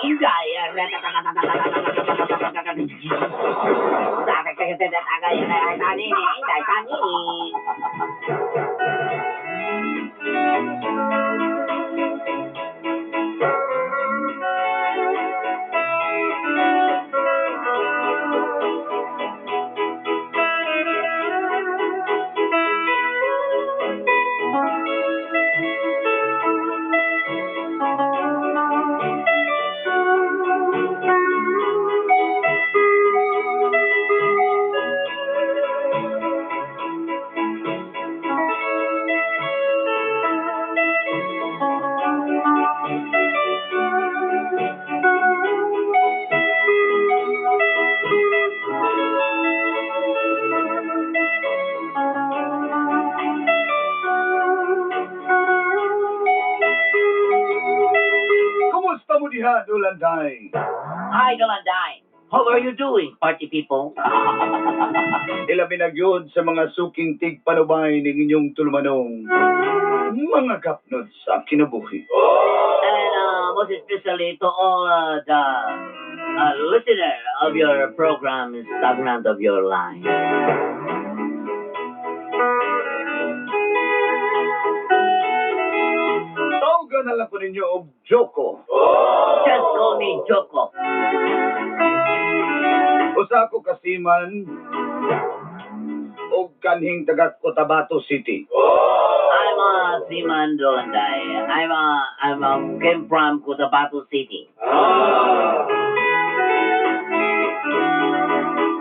Inday. Inday, tanini. Kumusta mo diha, Dulanday? Hi, Dulanday. How are you doing, party people? Ilabi na gyud sa mga suking tigpanubay ning inyong tulumanong mga gapnod sa kinabuhi. And most especially to all the listener of your program, Stagnant of Your Life. Tawagan na lang ko ninyo og Joko. Just call me Joko. Usa ko kasiman og kanhing taga Cotabato City. I'm Seaman Dulanday. I'm came from Cotabato City.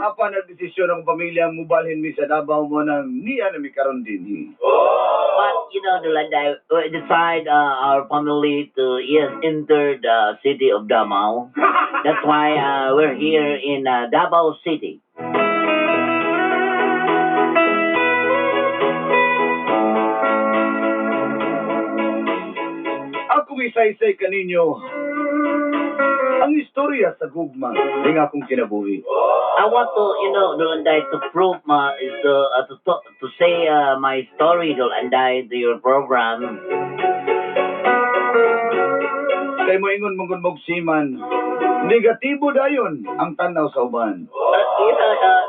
Apa nagdesisyon ang pamilya mubalhin mi sa Davao mo nang niya na mi karon dinhi. But you know, Dulanday, we decide our family to, yes, enter the city of Davao. That's why we're here in Davao City. Akong isaysay kaninyo ang istorya sa gugma ning akong kinabuhi. I want to, Dulanday, to prove my, to say my story, Dulanday, to your program. Kay moingon mong mog seaman, negatibo dayon ang tanaw sa uban.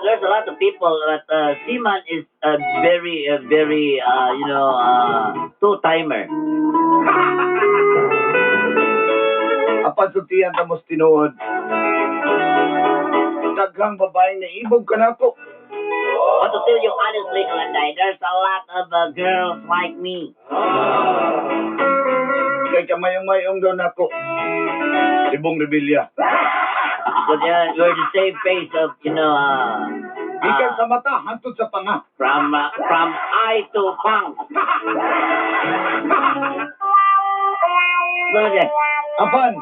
There's a lot of people, but Seaman is a very, very, two-timer. Apan sultian ta mos tinuod. Daghang babaeng naibog kanako. But to tell you honestly, Dulanday, there's a lot of girls like me. Kay kamayong-mayong daw nako. Sibong Rebilla. But we're the same face of, Gikan sa mata hangtod sa panga. from eye to pang. Dulanday. Apan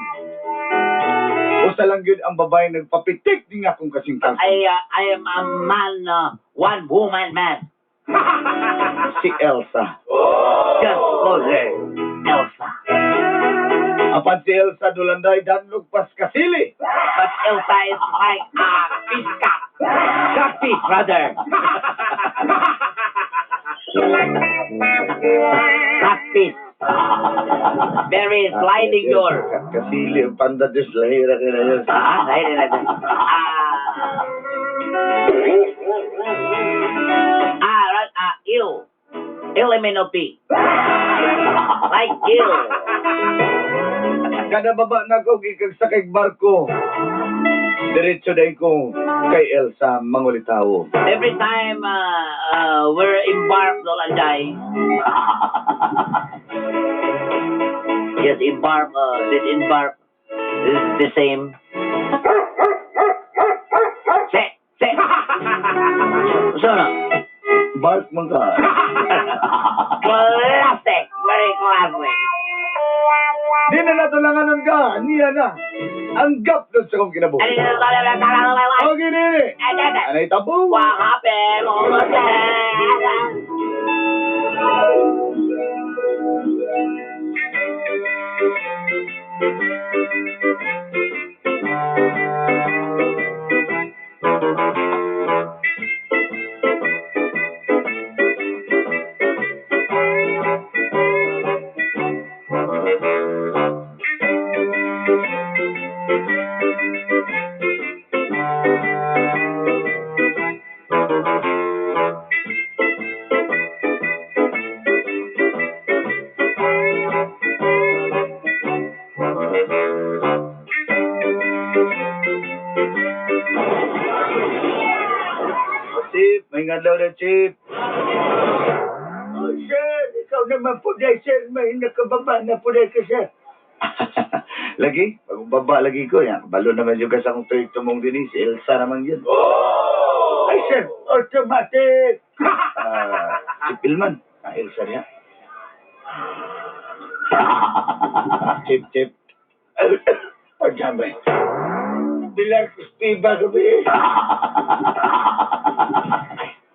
usa lang gyud ang babaeng nagpapitik ning akong kasing-kasing. I am a man, one woman man. Si Elsa. Just call her Elsa. Apan si Elsa, Dulanday, danlog pas kasili. But Elsa is like a fish cat. Catfish, rather. Catfish. Very sliding door. Kasili ang panda Diyos lahira ka na yun. Ah, sliding na dyan. Ah, right, ill. L-M-N-O-P. Like ill. Kada baba na ko gikan sa kay barko. Diretso dahil ko kay Elsa mangulitawo. Every time we're embarked, Dulanday. Yes, embark, disembark is the same. Se, se. So, no? Bark man ka. Classic, very classic. Di na natulanganon ka. Niya na. Ang gapnod sa kong kinabuhi. Okay, nini. Anay tabo. What happened? adlaw na, Chief. Oh, sir, ikaw naman po dahil, sir. May nakababa na po dahil ka, sir. Lagi, pagbaba lagi ko. Yan, balo naman yung sa akong proyekto mong dinis. Elsa naman yun. Oh! Ay, sir, automatic! Ah, si Pilman. Ah, Elsa niya. Chip, chip. O, jambay. Bilang piba gabi.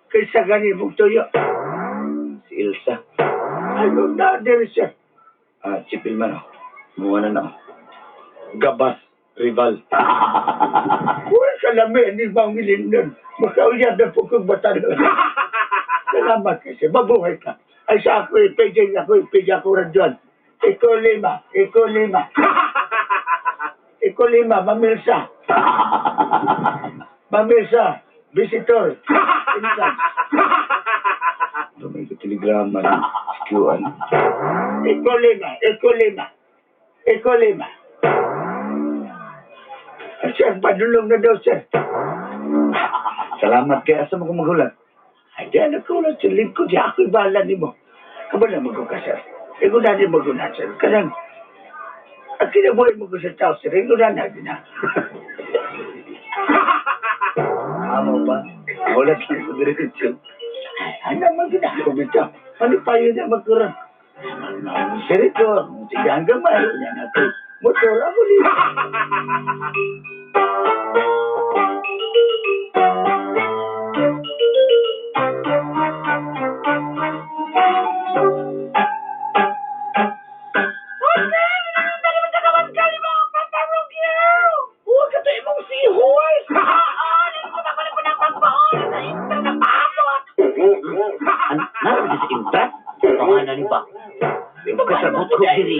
Kaysa gani mong tuyo. Si Elsa. Ano na, dear sir? Ah, si Pilman, oh. Muha na na, oh. Gabas, rival. Uy, kalami, ni Mang Ilim nun. Makauyab na po kong bata nun. Salamat kasi, mabuhay ka. Ay sa ako, ipigay ako, ipigay ako radyon. Ikaw lima, ikaw lima. Ikaw lima, Mamilsa. Mamilsa, visitor. Entrance. May telegrama ng SQN. Ikaw lima, ikaw lima. Ikaw lima. Ay, sir, padulong na daw, sir. Salamat kay asa mo kung maghulat. Ay, di anak ko lang sa lingkod. Di ako ibahala ni mo. Kabala mo ko ka, sir. Ikaw na din mo ko na, sir. Kanang, ang kinabuhi mo ko sa tao, sir. Ikaw na natin na. Amo pa. Hulat lang sa diretso. Ay, ano man ginagawa bitaw? Ano pa yun na magkurang? Sir, ito, sige hanggang gamay. Yan ako. Motor ako din. Huwag ka to imong seahorse! Naroon sa intrat? Pangalan ni ba? Kasabot ko diri.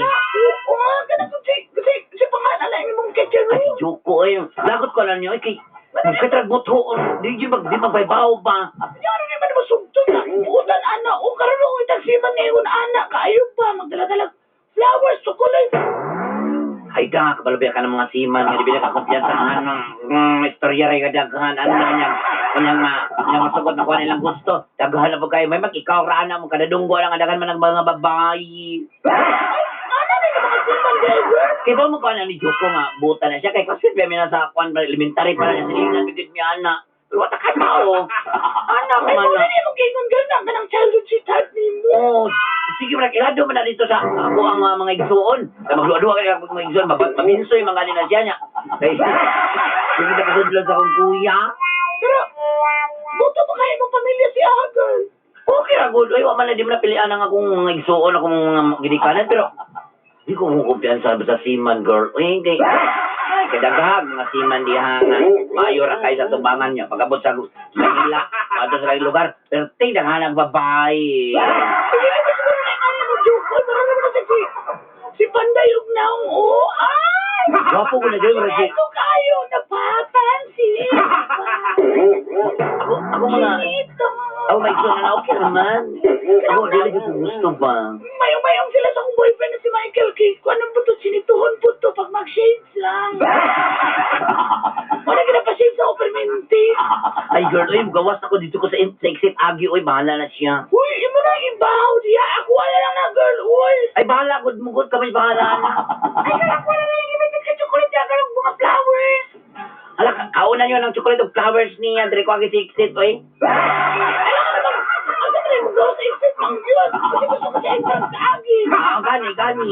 Oo, ganun si, si, si pangalan na imong kitchen Ay, Joko ay. Lagot ko lang niyo ay kay Magkatragbot ho. Di di mag di magbaybaw ba? Yara naman mo sugto na. Buutan ana o karon ko itang siman ngayon ana kaayo pa magdala-dala flowers chocolate. Ay da, kabalo ka ng mga seaman nga di bila ka kumpiyansahan ng istorya ray kadaghan ano na niyang kanyang ma kanyang masugod na kuha nilang gusto. Daghan na po kayo may mag-ikaw ra ana mo kadadunggo lang ang daghan man ang mga babae. Ay, ana na yung mga siman driver. Kay ba mo kuha na ni Joko nga buta na siya kay kasi ba na sa kuan ba elementary pa na siya bigid mi ana. Pero wala ka tao. Ana Ay, man mo na. na imong gingon girl na kanang childhood sweetheart nimo. Oh, sige man ilado man na dito sa ako ang mga igsuon. Kay magduha-duha kay ako mga igsuon, maminsoy mga nila siya niya. Kay sige na kasudlan sa akong kuya. Pero buto mo kayo mong pamilya si ah, girl. Okay ra good. Ay, wa man na di mo na pilian ang akong mga igsuon, akong mga gidikanan pero di ko mo kumpiyansa sa seaman girl. Uy, kay ay kadaghag mga seaman diha nga maayo ra kay sa tubangan niya. Pag-abot sa Manila, adto sa laing lugar, pero daghan ang babae. Sige na siguro na ang mo joke. Pero naman na si si Panday ug naong oh. Ay! Gwapo ko na dyan, Rosie. Ako kayo napapansin. Ako, ako mga, Ito. ako may igsuon na okay naman. Ako, dili ko gusto ba? Mayong-mayong sila sa akong boyfriend na si Michael kay kung anong buto, sinituhon po to pag mag-shades lang. Wala ka na pa-shades sa permanente. Ay, girl, oy, gawas ako dito ko sa exit agi, oy, bahala na siya. Uy, imo na ibaw diya. Ako wala lang na girl, uy. Ay, bahala, good mo, good kami, bahala na. Ay, girl, ako wala lang yung imitate ka chocolate diya, girl, mga flowers. Ala, kauna nyo ng chocolate of flowers niya, dire ko agi sa exit, oy. Alam mo naman, ang sa mo gawas sa exit, mang yun. Kasi gusto ko sa entrance ka, agi. Ah, gani, gani.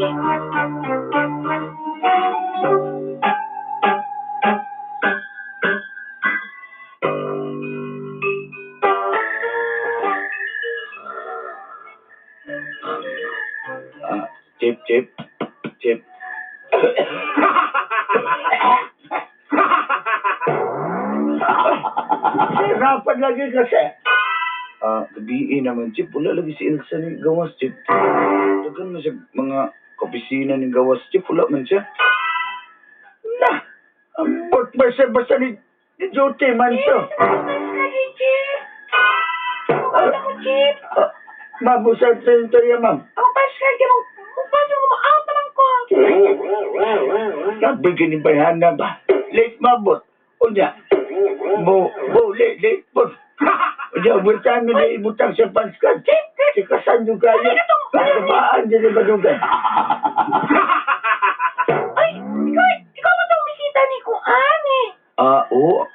Ah, chip, chip, chip. Hirapan lagi kasi. Ah, gabi naman, Chip. Wala lagi si Elsa ni Gawas, Chip. Daghan man siya mga kapisina ni Gawas, Chip. Wala man siya. Na, ang bot basta-basta ni duty man to. Ah, Ma'am, usap sa interior, ma'am. Ang pascal kay mo, pasok mo out naman ko. Nagbigay ni Bayhana ba? Late mabot. Unya. Bo, bo, late, late po. Diya, bultan na ibutang sa punch card. Si Kasan yung kayo. Ano itong- Kabaan din ba dugan? Ay, ikaw ba itong bisita ni Kuan eh? Ah, oo.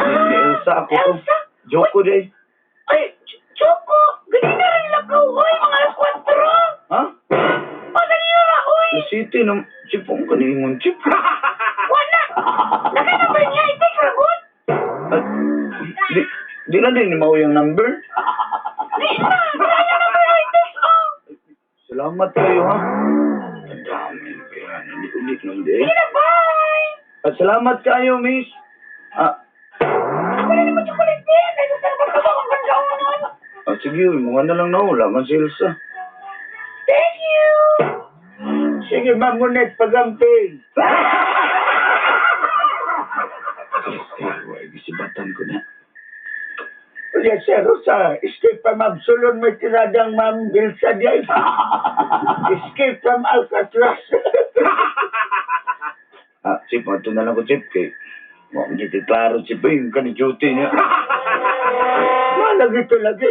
Ni Elsa ako to. Elsa? Joko day. Ay, Choco, ganina rin lakaw, oy, mga alas 4. Ha? O, ganina ra, oy. Sa city ng chip ang kaningon chip. Wala. Naka-number niya, ito, Dragon. At, di na din ni Mau yung number. Di na, kaya number, oy, text, oh. Salamat kayo ha. Ang dami ng pera. Hindi ulit nung day. Sige na, bye. At salamat kayo, miss. Ah, Ako na naman chocolate din. Ay, gusto na ba ito akong pagkaunon? ah sige, mga na lang na wala man si Elsa. Thank you. Sige, ma'am, ngunit pagamping. Ay, gisibatan ko na. Yes, sir, sa escape from Absalom may tiradang Ma'am Bilsa diay. Escape from Alcatraz. Ah, Chip, ito na lang ko, Chip, kay mo hindi kay klaro, Chip, eh, yung kani duty niya. Wala gito lagi.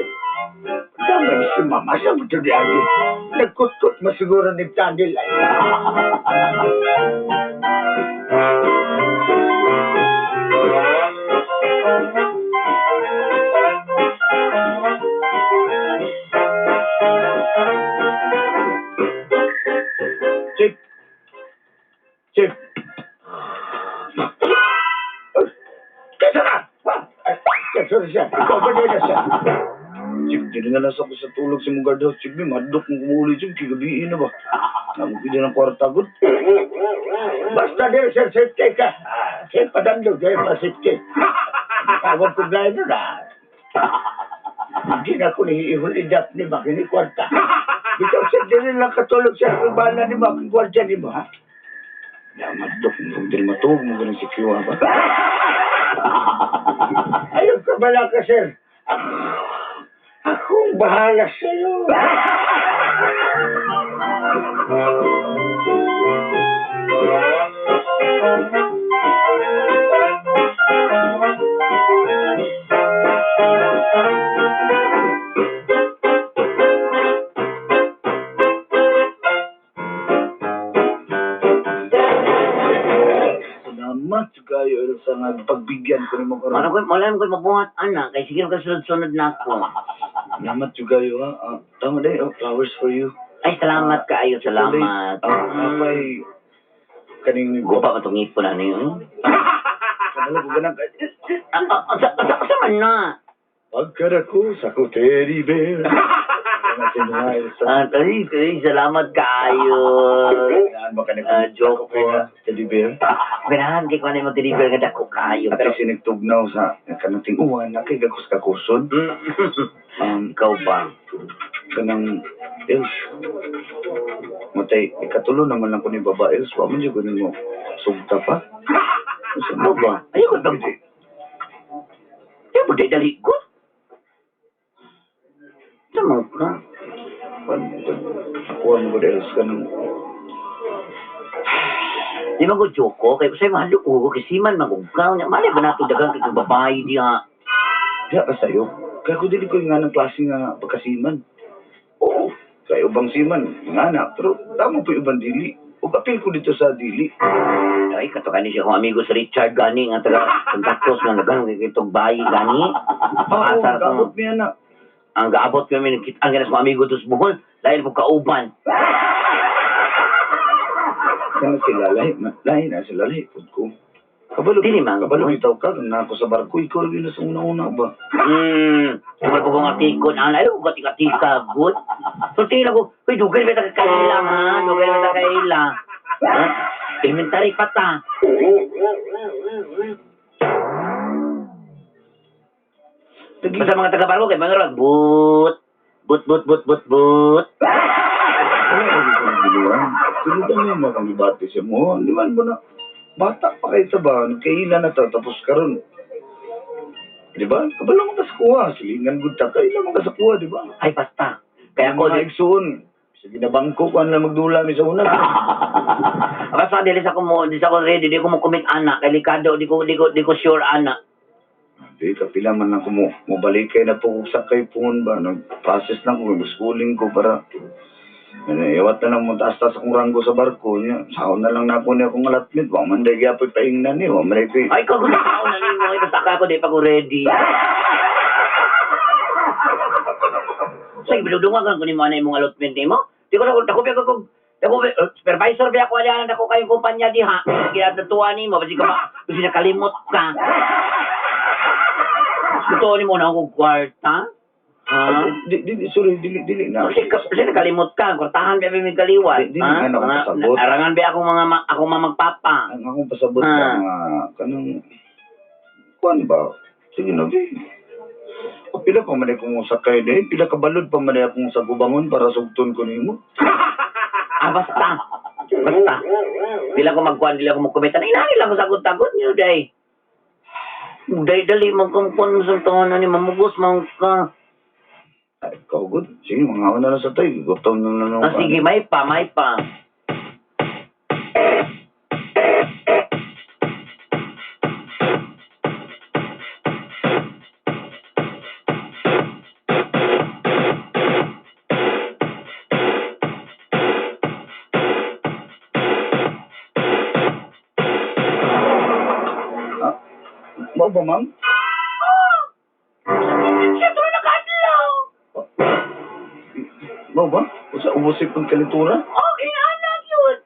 Damay si Mama sa mo di agi. Nagkutkot masiguro ni Tandil ay. Chip! Chip! Kesa ka! Ay, sir, sorry sir. Ikaw ba na sir? Chip, dili na lang ako sa tulog sa mong guardhouse, Chip, eh, madok mong kumuli, Chip, kay gabi na ba? Namukid na ng kwarta, good. Basta din sir, safety ka. Ah, sir, padandog, eh, pa safety. Tawag ko driver na. Hindi na ko nihiihulidap ni Makini kwarta. Bitaw sir, dili lang katulog sir. Kung bahala ni mo, akong gwardiya ni mo, ha? Ya, madok mong dili matug, mong ganang secure ba? Ayaw ka bala ka, sir. Akong bahala sa'yo. Salamat kayo, Elsa, nga pagbigyan ko nimo Wala karon. ko, wala ko mabuhat, ana. Kay sige ka sunod-sunod na ako. Salamat jud kayo, ha. Ah, tama day, oh, flowers for you. Ay, salamat kaayo, salamat. Ah, apay kaning Gupa pa itong ipon, ano yun? Kabalo ko ganang Ah, ah, Asa man na? Pagkarako sa ko teddy bear. Salamat sa inyo, ha, Elsa. Ah, ay, ay, salamat kaayo. Ganahan ba ka na Ah, joke ko na teddy bear? Ganahan kay ko na mag-deliver nga dako kaayo. At Pero, sinigtugnaw sa kanang tinguan na kay gakos kakusod. Ikaw ba? Kanang Els. Matay, ikatulo naman lang ko ni Baba Els. Wa man jud ko nimo sugta pa. Sa ba? Ayaw ko bang... Ayaw mo dali ko? Tama ka. Pan, ako ang ko Els kanang Di ba ko joko? Kaya sa'yo mahalo ko. Kay Siman magugaw niya. Malay ba nato dagang kay babae diha? Diya ka sa'yo. Kaya ko dili ko yung nga ng klase nga pagkasiman. Oo, kaya ubang siman, nga na. Pero tama po yung ubang dili. Ug apil ko dito sa dili. Ay, katukan siya akong amigo si Richard gani nga taga Santa Cruz nga nagang kay itong bayi gani. Oo, Asar ko. gabot niya na. Ang gaabot kami nagkita ang ganas mga amigo dos Bohol dahil po kauban. Kana sila, lahi, lahi na sila, lahi po ko. Kabalo, Dili man. kabalo bitaw ka, na ako sa barko, ikaw rin na sa una-una ba? Tungkol po kong atikon, ang ayaw ko katika-tika, good. So tingin ako, uy, dugay ba ta kaila, ha? Dugay ba ta kaila? Ha? Elementary pa ta. Basta mga taga-barko, kay mga rag, but, but, but, but, but, but. Wala ko dito ng biluan. Sunod ang yung mga kami siya mo. Di man mo na, bata pa kayo ta ba? Kaila na ta, tapos karon. Di ba? Kabalo mo ka sa kuha. Silingan gud ta. Kaila mo ka sa kuha, di ba? Ay, basta. Kaya Kaya ko, ko, mga igsoon. Sige na bangko, kuan lang magdula mi sa una. Basta dili sa ko mo, di sa ko ready, di ko mo commit anak, kay likado, di ko sure anak. Di kapila man lang ko mo mobalikay na po kog sakay pungon ba, nag-process lang ko, nag-schooling ko para ano, iwat na lang mo taas-taas akong ranggo sa barko niya. Saon na lang na ako niya akong allotment. Wa man day gyapoy paingnan ni, wa man day ko'y Ay, kagulo ka na nimo. Ay, basta ka ako, di pa ko ready. Sige, biludungan ko ni mo na imong allotment nimo. Di ko na dako ko kog dako supervisor ba ako ala dako kayong kumpanya diha. Ginatuwa nimo basi ka ba basi nakalimot ka. Gusto nimo na akong kwarta? Ha? Ay, di, di, di, sorry, dili, dili na. Kasi nakalimot ka, kwartahan ba may kaliwat? Di- di na nga ako pasabot. Arangan ba akong mga akong mga magpapa? Ang akong pasabot Ah. na nga, kanang, kuan ba? Sige na, di. O, pila pa man akong sakay di, pila ka balod pa man akong sa gubangon para sugton ko nimo. Ah, basta. Basta. Dila ko magkuhan, dila ko magkumita. Inani lang ko sagot-tagot niyo, day. Day, dali, magkumpon sa taon ni mamugos, mang ka. Ay, ikaw good. Sige, mga na lang sa tayo. Gutom na lang. Ah, sige, may pa, may pa. Ah, mao ba, ma'am? Siya tulo na kaadlaw. Mao ba? Usa ubosip ang kalitura? Oh, inaanak yun.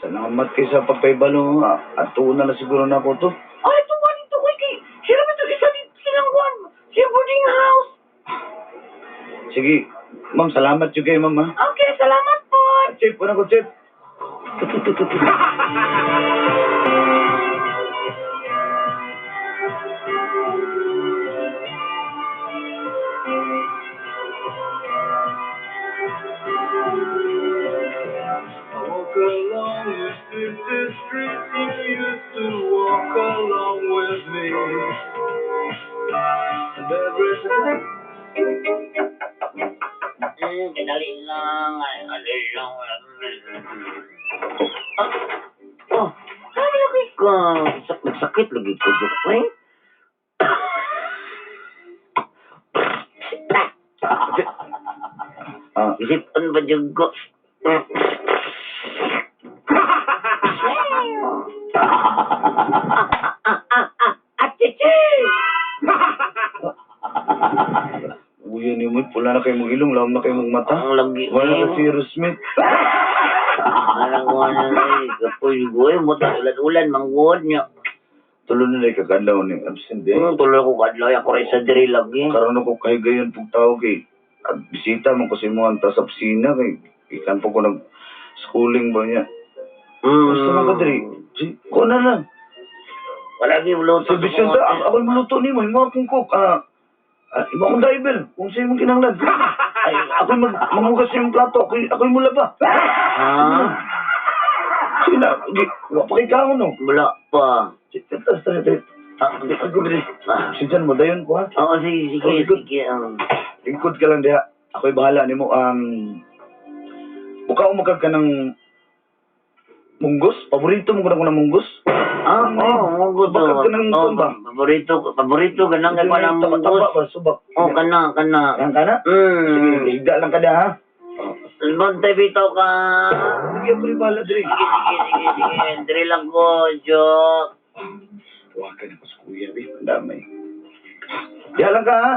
Salamat kay sa pagpaibalo. Ah, ato na lang siguro na ako to. Ay, tuwa dito kay kay. Sila ba ito isa dito silang kuwan? Siya boarding house. Sige, ma'am, salamat yun kay ma'am, ha? Okay, salamat po. Chip, una ko, Chip. I walk along the city streets you used to walk along with me. And every Dali lang. Ay, dali lang. Ah, oh, ay, lagi ka. Nagsakit lagi ko, Diyos ko, eh. Ah, Isipon ba dyan ko? At chichi! uyan ni mo, pula na kayo mong ilong, lawom na kayo mong mata. Ang lagi. Wala na si Smith. Alam ko na eh. Kapoy ko eh. Muta ulan-ulan, manggod niya. Tulo na lang kagalaw ni absent eh. Tuloy ko kadlaw. Ako rin sa diri lagi. Karon ako kay gayon pug tao kay at bisita man ko sa imo ta sa opisina kay ikan po ko nag schooling ba niya. Basta man ka diri. Ko na lang. Wala gi luto. Sa bisyon ta ako maluto nimo, imo akong cook. Imo akong driver kung sa imong kinahanglan. Ay, ako mag manghugas sa imong plato, ako mulaba. Ha? Sige na, wa pa kay kaon no. Wala pa. Tas tas tas. Ah, Ako diri. Sidyan mo dayon ko ha. Oo, sige, sige, Oh, good. sige. Lingkod ka lang diha. Ako'y bahala nimo Mukha umakag ka ng munggos. Paborito mo ko na ko ng munggos. Ah, oo, munggo to. Bakit ka nang Oh, tumba? paborito, paborito, ganang ka ng Taba munggos. ba? Subak. Oh, kana, kana. Yan ka na? Sige, higda lang ka na ha. Bantay bitaw ka. Sige, ako'y bahala diri. Sige, sige, sige, sige. Diri lang ko, joke. Tawagan ako sa kuya, be. Pandamay. Diha lang ka ha.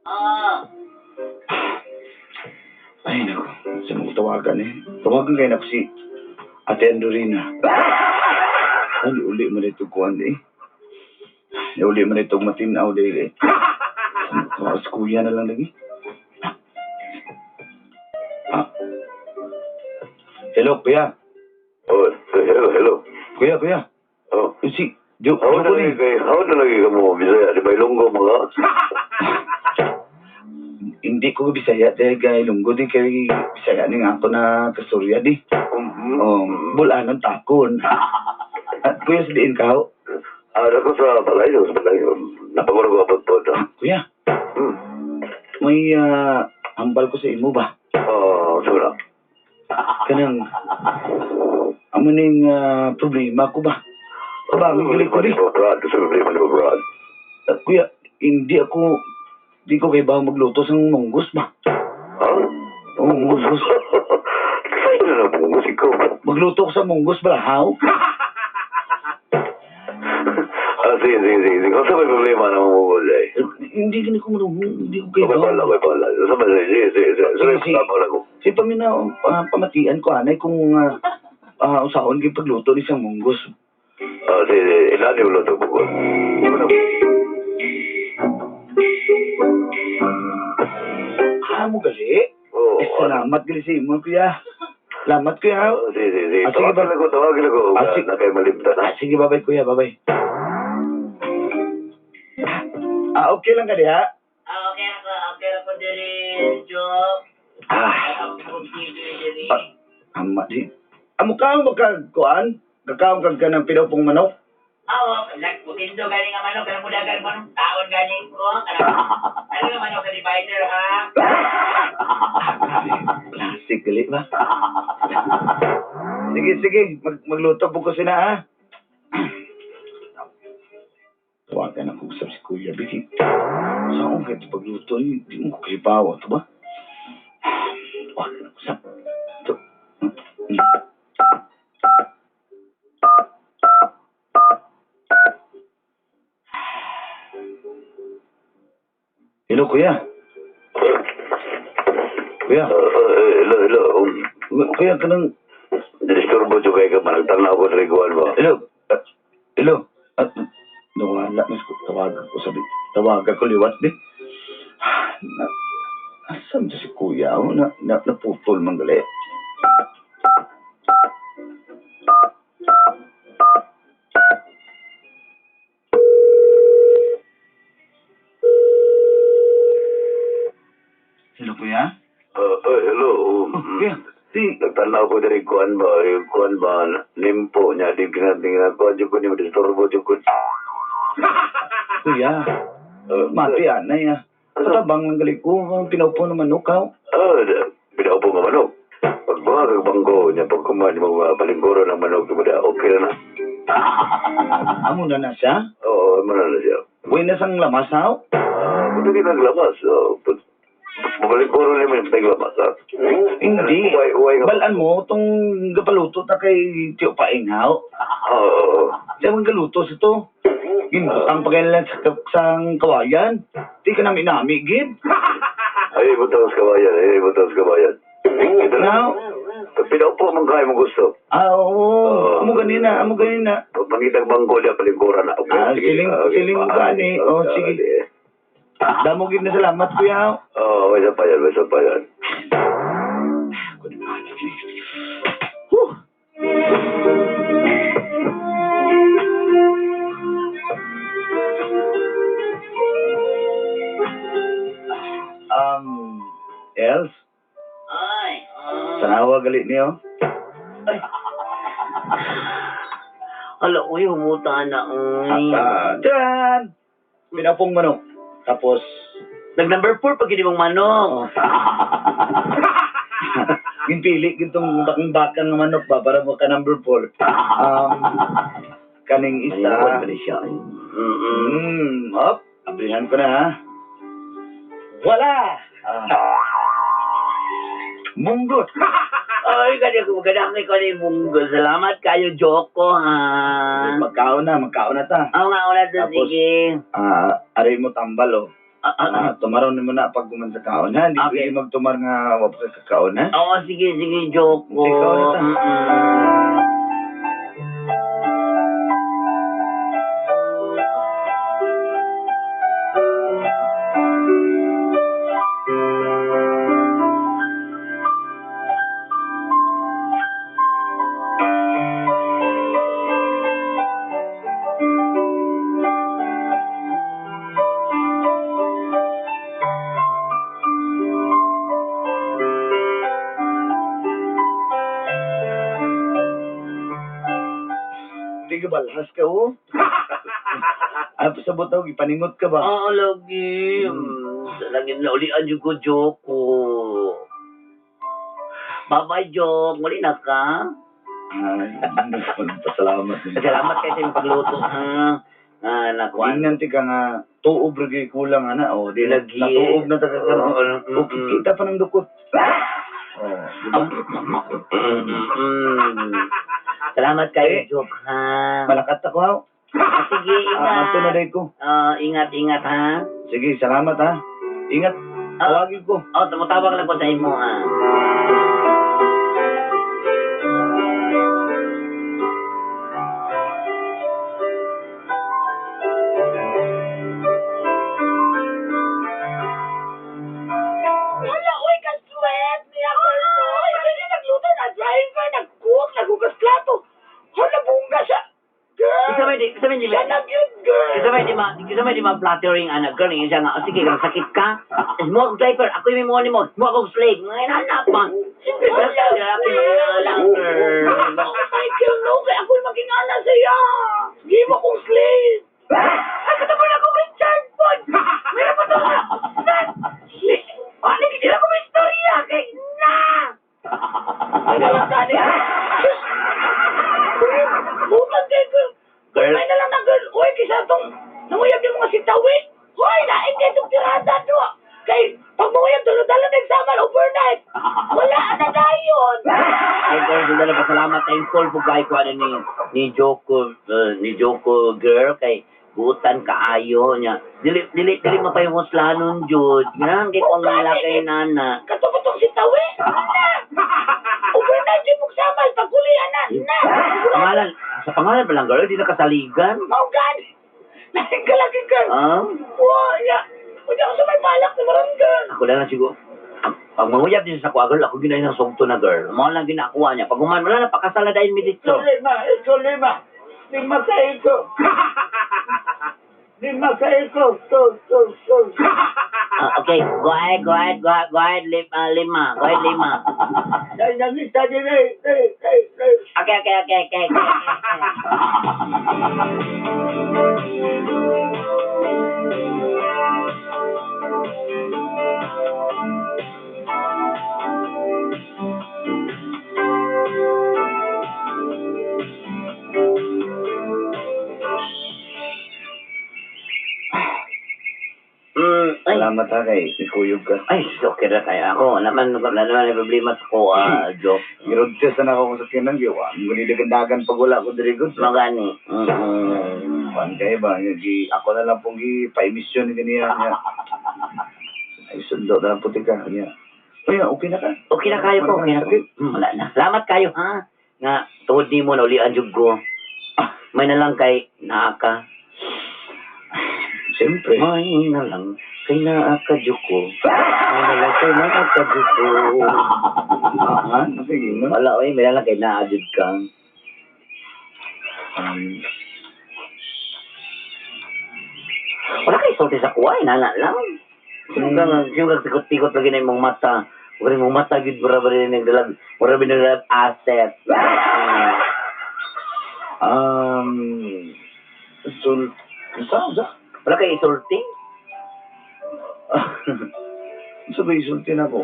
Ah. Ay, naku. Saan mo ko tawagan eh? Tawagan kayo na ko si Ate Andorina. Ay, uli mo na ito kuwan eh. Ay, uli mo na ito matinaw dahil eh. Tawagan sa kuya na lang lagi. Ah. Hello, kuya. Oh, hello, hello. Kuya, kuya. Oh. Si, Jo, How Jo na lagi kay, how na lagi ka mo Bisaya, di ba Ilonggo mga? Hindi ko Bisaya dahil kay Lunggo di kay Bisaya ni nga ako na kasurya di. Oh, bulanon takon. At kuya sa diin ka ho? Ah, ako sa balay, sa balay. Napaguro ko abot po. Ah, kuya, may hambal ko sa imo ba? Oh, sura. Kanang amo ning problema ko ba? Ba, may ko di. Brad, sa problema ni Brad. Kuya, hindi ako, di ko kay ba magluto sa munggos ba? Ha? Oo, munggos. Sa'yo na lang munggos ikaw. Magluto ko sa munggos ba, how? Ah, sige, sige, sige. Sige. Kung sa may problema na munggos ay. Eh, hindi gani ko marunong, hindi ko kay Okay, pala, okay, pala. Sa may, sige, sige, sige. Sa may Sige, sige. tama na ko. Si paminaw, pamatian ko anay kung usaon kay pagluto ni siyang munggos. Ah, sige, sige. Ilan yung luto ko? Ah, mo gali? Oo. Eh, salamat gali sa imo, kuya. Salamat, kuya. Oh, sige, sige, sige. Ah, sige, Tawagin ba- ako, tawagin ako. Ah, sige. Na kayo malimtan, ha? Ah, sige, babay, kuya, babay. Ah, okay lang ka diha? Ah, okay ako, okay ako diri, Jok. Ah, Ako TV diri. Ah. ama di. Amo ka mo ka kuan? Kakaon kag ka ng pinupong manok? Ah, oh, like, bukindo gani nga manok, kanang mudagan mo nung taon gani ko. Kanang, ano nga manok sa divider, ha? Classic gali ba? Sige, sige, magluto po ko sina ha. Tawagan ako usap si Kuya Vicky. Saan kayo ito pagluto ni? Di mo ko kalibawa ito ba? Tawagan ako usap. Ito. Hello, Kuya. Kuya. Ah, ah, hello, hello. Kuya, kanang. Disturbo dyan kayo ka man. Nagtanaw ko na riguan mo. Hello. Hello. At nawala mas ko tawagan ko sabi. Tawagan ko liwat di. Na, asan to si kuya? Oh, na naputol man gali. Hello, kuya? Ah, ah, hello. Oh, kuya. Di, Nagtanaw ko diri kuan ba, yung kuan ba, limpo niya, di ginatingin ko, dyan ko niya, disturbo dyan ko. Kuya. Ah, Mati, anay ah. Patabang lang gali ko. Ang pinaupo naman manok, haw. Ah, pinaupo nga manok. Pag mga kagbangko niya, pag kumain, mga palingkuro ng manok, diba, okay na na. Amo na na siya? Oo, ano na na siya. Uy na sang lamas, haw? Ah, buti naglamas. Oh, palingkuro niya may naglamas, ha? Hindi. Uway, uway nga. Balaan mo, itong gapaluto ta kay Tio Paing, haw? Oo, oo. Siya mang galuto sa to. Ginbutang pa kailan sa kawayan. Di ka namin nami, gid. Ay, ibutang sa kabayan, ay, ibutang sa kabayan. Ito na. Now, Pinaupo man kayo mo gusto. ah, oo. Amo ganina, amo ganina. Pag pangitag bangko niya, palingkuran na. Okay, Ah, sige. siling- siling mo gani. Oh, sige. Damo gid na salamat, kuya. haw. Oo, may isa pa yan, may isa pa yan. Whew. Els, Ay, ah. tanawa gali niyo. Ay. Hala, uy, humuta na, uy. Ah, dyan! Pinapong manok. Tapos, Nag number 4 pag hindi mong manok. oh. Ginpili gitong bakang-bakang nga manok ba para mo ka number 4. Kaning isa. Manilawan pa rin siya. ay. Up. Abrihan ko na ha. Wala! Ah. Munggot. Ay, gani ako magandang ko ni Munggo. Salamat kayo, Joko, ha. Magkaon na ta. Oo nga, wala to, Tapos, sige. Ah, aray mo tambal oh. Ah, ah, ah. Ah, tumaron mo na pag guman sa kaon ha. Hindi Okay. pwede magtumar nga wa pa ka kaon ha. Oo, sige, sige, Joko. Ikaw na ta. Mm-mm. Hindi ka balhas ka oh. Ah, sabot ako, ipaningot ka ba? Oo, lagi. Lagi na ulian yung ko, Joko. Bye-bye, Jok. Muli na ka. Ay, pasalamat. Salamat kayo sa iyong pagluto, ha. Nga nakuan. Ingnan ti ka nga tuob ra gyud kulang ana o di na Lagi. natuob na ta ka karon. Oo, O kita pa ng dukot. Oh, di ba? Salamat kayo, Eh. Joke, ha? Malakat ako ha. Ah, sige, Ah, ato na ingat. day ko. Ah, ingat, ingat, ha? Sige, salamat ha. Ingat. Ah. Tawagin ko. Oh, tumutawag lang ko sa imo, ha? Wala, oy, ka-sweat niya, girl, oy. Kaya nagluto na driver, nag-cook, naghugas plato. Hala, bungga siya. Girl, Isa may di, isa may di, siya na yun, girl. isa may di ma, isa may di ma flattering ana girl, yung siya nga, oh, sige, kung sakit ka, eh, mo akong driver, ako yung may mo mo, mo akong slave, ngayon hanap ma. Siyempre, Wala, basta lalaki mga anak, girl. Oh, Michael, no, kaya ako'y maging ana siya. Give akong slave. Ay, katapon ako Richard Ford. Meron pa ito. Ano, hindi na ko may istorya. Kay, na! Ano lang gani? Bukan kay girl. Girl. May na lang na girl. Uy, kaysa itong nanguyab yung mga sitawi. Hoy, nain kay itong tirada to. Kay, pag manguyab, dalo-dalo na examen overnight. Wala na dayon. Ay, girl, sandali pa, salamat, thankful po kay ko ano ni Joko, ni Joko girl, kay butan kaayo niya. Dili, dili, dili mapahimuslanon, jud. Nga, kay kung lalaki nana. Katong sitawi. Na! Overnight yung magsamal. Pagkuli, ana. Na! Pangalan, sa pangalan pa lang, girl, di nakasaligan. Mao gani. Laing kalaki, girl. Ah? Wow, ya. Pwede ako sa may balak ni Maron, girl. Ako lang siguro. Pag manguyab din sa kuha, girl, ako ginay ng sugto na girl. Mao lang ginakuha niya. Pag human, wala na, pakasala dahil mi Ito dito. lima, ito lima. Lima sa ito. Lima sa ito. To, to, to. Ah, okay, go ahead, go ahead, go ahead, go ahead, lima. Go ahead, lima. Dahil nangita din eh, eh, eh, eh. Okay. Ay, Salamat ha kay ikuyog ka. ay, okay na tayo ako. Wala naman may problema sa ko, joke. Giroad test na ako sa kinang giwa. Dagan pag wala ko diri gud. Magani. Mm-mm. Kuan kay ba gi ako na lang pong gi pa-emission ni ganiya niya. Ay sundo na lang puti ka niya. Uy, okay na ka? Okay na kayo po, okay na po. Sakit. Wala na. Salamat kayo, ha? Nga, tuod ni mo na ulian jud ko. May na lang kay naaka. Siyempre. May na lang kay naaka jud ko. May na lang kay naaka jud ko. Ah, sige no. Wala, oy, may na lang kay naa jud ka. Wala kay sulti sa kuha, eh, nana lang. Sino ka, sino ka tikot-tikot lagi na imong mata. Wala imong mata, gid mura ba rin nagdalag, mura ba nagdalag asset. Sul sa sa. Wala kay isulti? Sa ba isulti na ako?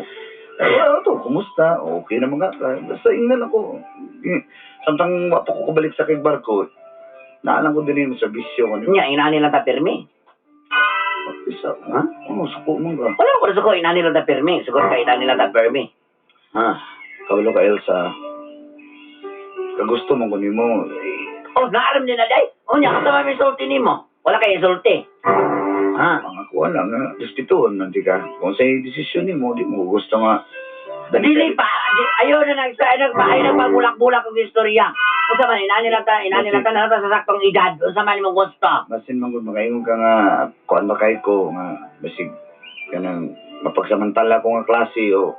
Eh, ano to, kumusta? Okay naman ka. Basta ingnan ako. Eh, samtang wa pa ko kabalik sa kay barko, naalang ko din yung serbisyo ko. Nya, inani lang ta pirmi. Isa, ha? Ano, suko mo ka. Wala ko na suko, inani lang ta pirmi. Sugot ka, inani lang ta pirmi. Ha? Kabalo ka, Elsa. Kagusto mo kunin mo. Eh, Oh, naaram din na day. Oh, nya, kasama may sulti nimo. Wala kay isulti. Ha? Ang ako lang, ha? Respetuhon man di ka. Kung sa'yo desisyon ni mo, di mo gusto nga. Dili pa, ayaw na nag ay nag ay nagpabulak-bulak og istorya. Unsa man inani lang ta, inani lang ta na sa saktong edad. Unsa man imong gusto? Basin man gud makaingon ka nga, kuan ba kay ko, nga, basig, kanang, mapagsamantala ko nga klase, o,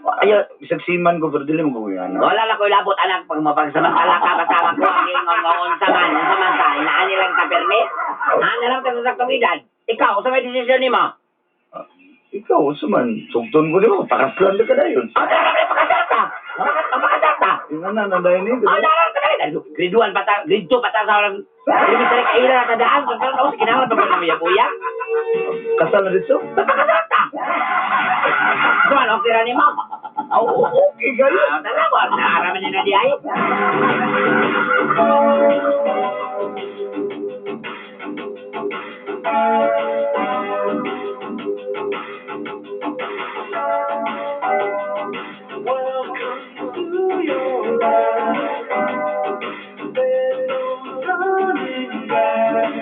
Ayaw. bisag siman ko, pero dili mo ko yung anak. Wala lang ko ilabot anak pag mapagsamantala ka kasama ko ang ingon nga unsa man ta, inaani lang ta permi. Inaani lang ta sa saktong edad. Ikaw, unsa may desisyon nimo? Ikaw, unsa man, sugton ko nimo, pakaslan na ka na yun. Ang tara pa pakasal ta. Pakasal ta. Yung anak, nandayin ni, Ang tara ka na. Grade 1 pa ta, grade 2 pa ta sa walang elementary kaila na tadaan. Kung karon ako sa kinahanglan pa ba na buya? Kasal na dito? Pakasal ta. Duman, okay ra nimo. Oo, okay kayo. Ah, tara mo, naaraman niya na di ay. Welcome to your life. There's no turning back.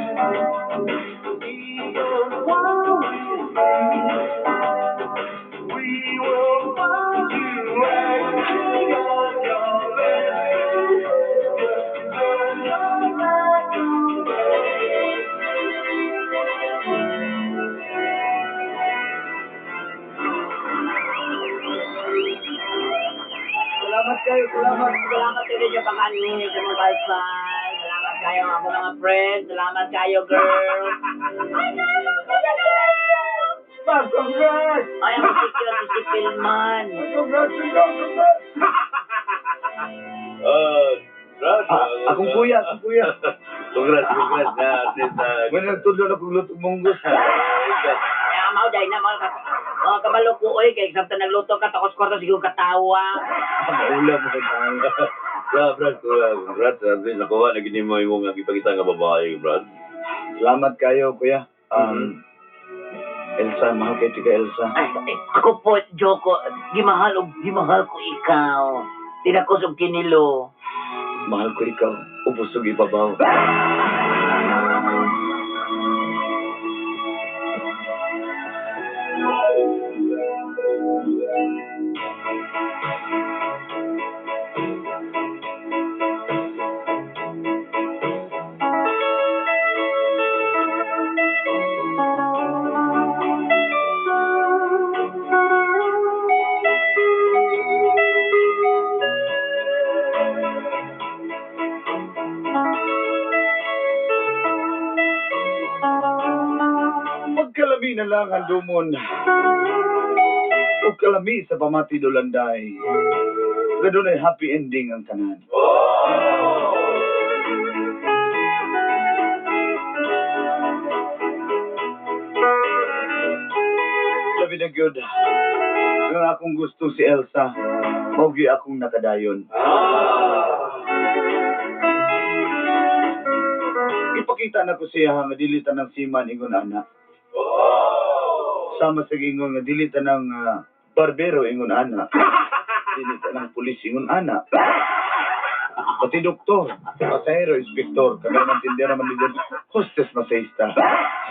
Even while we sleep, we will find you acting on your best. Just turn your back away. Salamat kayo, salamat. Salamat kayo ninyo pag-anhi sa mga bye. Salamat kayo ako mga friends. Salamat kayo, girl. Ma'am, congrats! Ay, ang sikil, si Sikilman. Congrats, congrats! Brad, Ah, akong kuya, akong kuya. Congrats, congrats na at least May nagtudlo na kong lutong munggos. Kaya mao dahil na mga mga kabalo ko oy kay samtang nagluto ka takos kwarto siguro katawa. Maulam mo sa Brad, Brad, congrats. At least nakuha na gini mo yung mga ipakita nga babae, Brad. Salamat kayo, kuya. Elsa, mahal kayo tika Elsa. Ay, ay, ako po, Joko, gimahal og gimahal ko ikaw. Tinakos og kinilo. Mahal ko ikaw. Ubus og ibabaw. Pagkalami na lang ang dumon. O kalami sa pamati dulanday. Gadunay happy ending ang tanan. Labi na gyud. Ang akong gusto si Elsa, mao gyud akong nakadayon. Ipakita na ko siya nga dili ta ng seaman ingon ana. Sama sa ingon nga dili ta ng barbero ingon ana. Dili ta ng pulis ingon ana. Pati doktor, pasahero, inspektor, kami ng tindera, manager, hostess, masahista,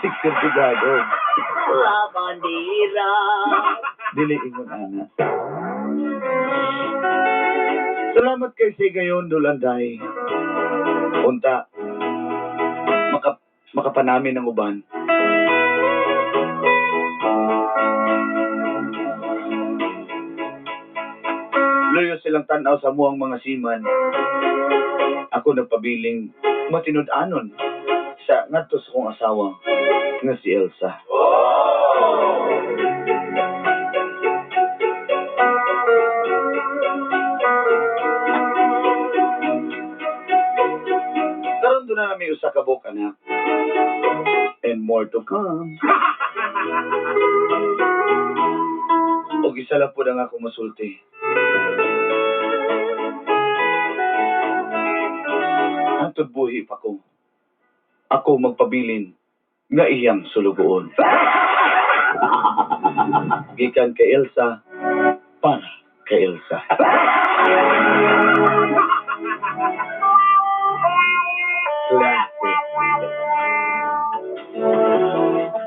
security guard, oh, La bandera. dili ingon ana. Salamat kay sa gayon, Dulanday. Unta, makapanamin ang uban. Luyo silang tanaw sa muang mga seaman. Ako nagpabiling matinud-anon sa ngadto sa kong asawa nga si Elsa. Karon doon na nami usa ka buok anak. And more to come. Og isa lang po ang ako masulti. Hantod buhi pa ko. Ako magpabilin nga iyang sulugoon. Gikan kay Elsa para kay Elsa. Classic.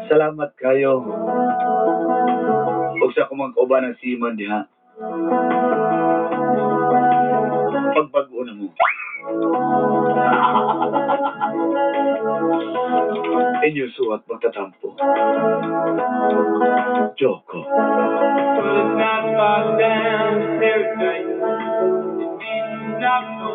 Salamat kayo. Ug sa akong mga kauban ng seaman diha. Pagbago na mo. Inyong suwat magtatampo. Joko. Well, it's not far down to paradise. It means not no.